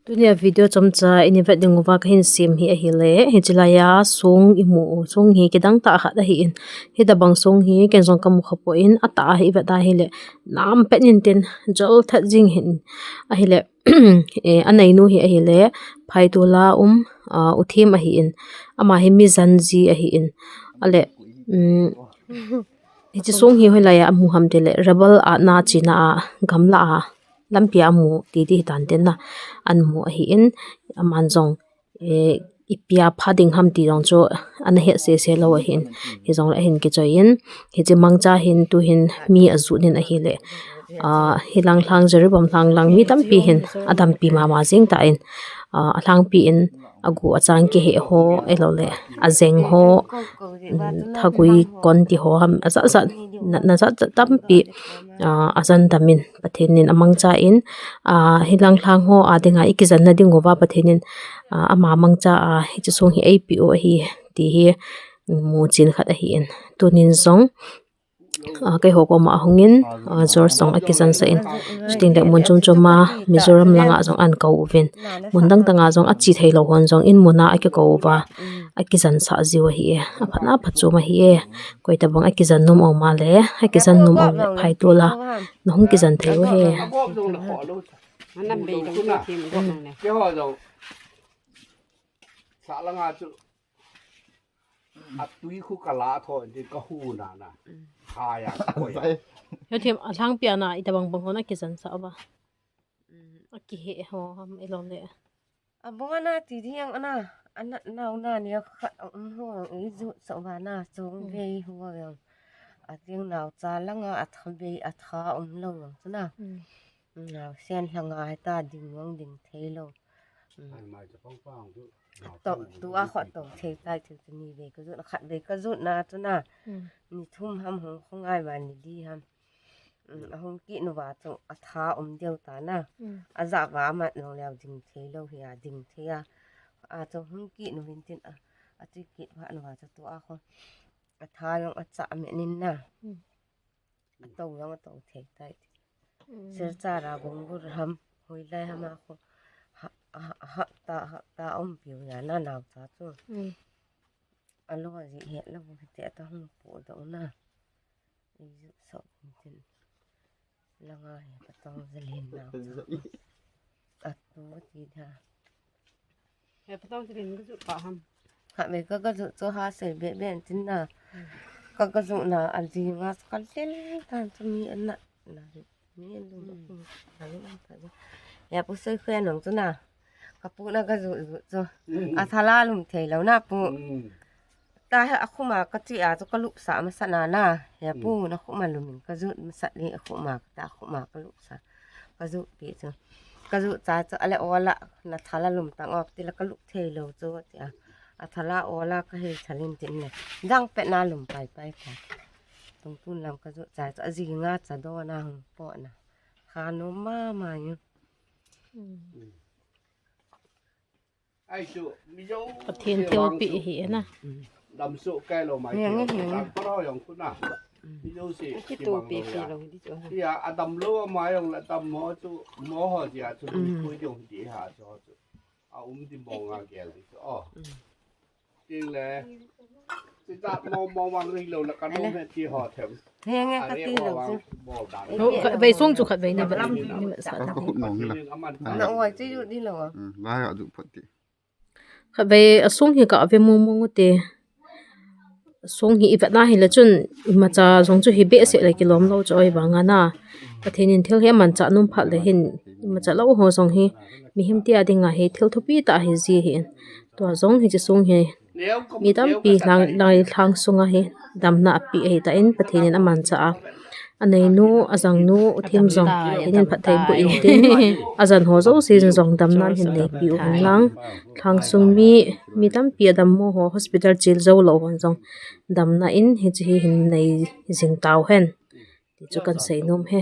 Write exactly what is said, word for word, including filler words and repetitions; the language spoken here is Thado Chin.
Tunia video chomcha i vet ding uva kahin sem hi ahile, hiche laiya song i mu u, song hi kidang tah khat ahin. Hitabang song hi ken jong kamu kha poi, atah a hi i vet ahile, nam pet in tin jol that jing hin ahile, eh, aneinu hi ahile, Phaitol a um, ah, U Them ahin. Ama hi mi jan ji ahin. Ale, um, hiche song hi hoilaiya amu ham tile, rebel a na china a gamla a lampi a amu ti ding hitan tin na, amu ahin, aman jong, eh, ipi a pha ding ham ti jong chu ana het sese lou ahin, hijongle ahin kichoi in, hiche mangcha hin tuhin mi ajut in ahile, ah, hilang lhang Jiribam lhang lang mi tampi hin adampi mama jing tan, ah, alhangpi in agu achang kihei ho, ahilouleh ajeng ho, um, thagui kon ti ho ham, ajat jat, natna jat jat tampi, ah, ajan dam in, Pathen in amangcha in, ah, hilang lhang ho a dinga i kijen na ding uva Pathen in, ah, ama mangcha a hiche song hi eipe u ahi ti hi, um, muchen khat ahin. Tunin jong, ah, keiho koma ahung in, ah, George jong akijen sah in, chuting le mun chom chom a Mizoram langa jong ahin kou uvin, mun dang dang a jong ache thei lou hon jong in mun a akikou uva, akijen sah jiu ahi e, aphat na phat chom ahi e. Koi tabang akijen nom um a le, akijen nom um le, Phaitol a nahung kijen thei u ahi e. Sa langa chu atui khu kala tho, in tin kahu na na. Haya, koi. Hitia alhangpi a na, itabang bang hon akijen sah uva. Akihe ho ham, ahilouleh. Abong ana ti ding ana, ana nau na ni khat, um, ho, i jut sah uva na, chung vei ho yang. Ating naocha langa atha vei, atha um lou yang, chu na. Naosen langa hita ding vang ding thei lou. Tua kho tou thei tai, thei chu ni vei kajut, khat vei kajut na chu na. Ni thum ham hung khongai va ni li ham. Um, ahung kit uva chu atha um deu ta na. Aja va amat nong leu ding thei lou hi a, ding thei a. A chu hung kit uvin tin a, atui kit va uva chu tua kho. Atha jong acha me nin na. Atou jong atou thei tai. Silchar a gungur ham, hoilai ham a kho. Ha, ha, hapta, hapta um piu ya na naocha chu. Alo ji he la bu te ta hung po do na. I ju so tin. Langa hi patong jalen na. Atu ti da. He patong jalen ka ju pa ham. Kha me ka ka ju cho ha se be be tin na. Ka ka ju na a ji nga ka len tan chu mi an na. Na mi an lu na. Na lu ta. Ya pu se khe nong chu na. Ka pu na ka ju ju chu. A thala lum thei lou na pu. Ta he akhuma ka chi a chu ka lup sa masa na na. He pu na khuma lum in ka jut masa ni akhuma ka ta khuma ka lup sa. Ka jut pi chu. Ka jut cha chu ale ola na thala lum tang ok ti la ka lup thei lou chu ti a. A thala ola ka he thalin tin le. Jang pe na lum pai pai ka. Tung tun lam ka jut cha chu a ji nga cha do na hung po na. Kha no ma ma yu. Pathen thilpeh ahi na. Damso kai lo mai. Hiang, hiang. Dam paro yong kuna. Mizo si. Aki to pe pe lo di chu. Ya, adam lo ma yong la dam mo chu, mo ho dia chu, kui yong di ha chu chu. A um di mo nga gel di chu. Oh. Ting le. Ti ta mo mo wang ri lo la ka no he ti ho them. Hiang e ka ti lo chu. Khatvei song chu khatvei ni ba, ni ba sa ta. Ka khut nong la. Na oi chu yu di lo. Lai a du phat ti. Khatvei a song hi ka ve mong mong u te. Song hi i vet na hi le chun imacha jong chu hi behseh le kilom lou chu oi vang a na. Pathen in thil hi amanchah nom phat le hin imacha lou ho jong hi mihem tia dinga hi thil thupi tah hi ji hin. Tua jong hiche song hi mi tampi lhang, lai lhang sunga hi damna ape ahi tan Pathen in amanchah a. Aneinu, ajangnu, U Them jong, Pathen in phatthei boh in tin, ajan ho jouse jong damna hin neipi u hen lang. Lhang sung mi, mi tampi adammo ho, hospital chil jou lou hon jong damna in hiche hi hin nei jing tau hen. Ti chu kan sei nom e.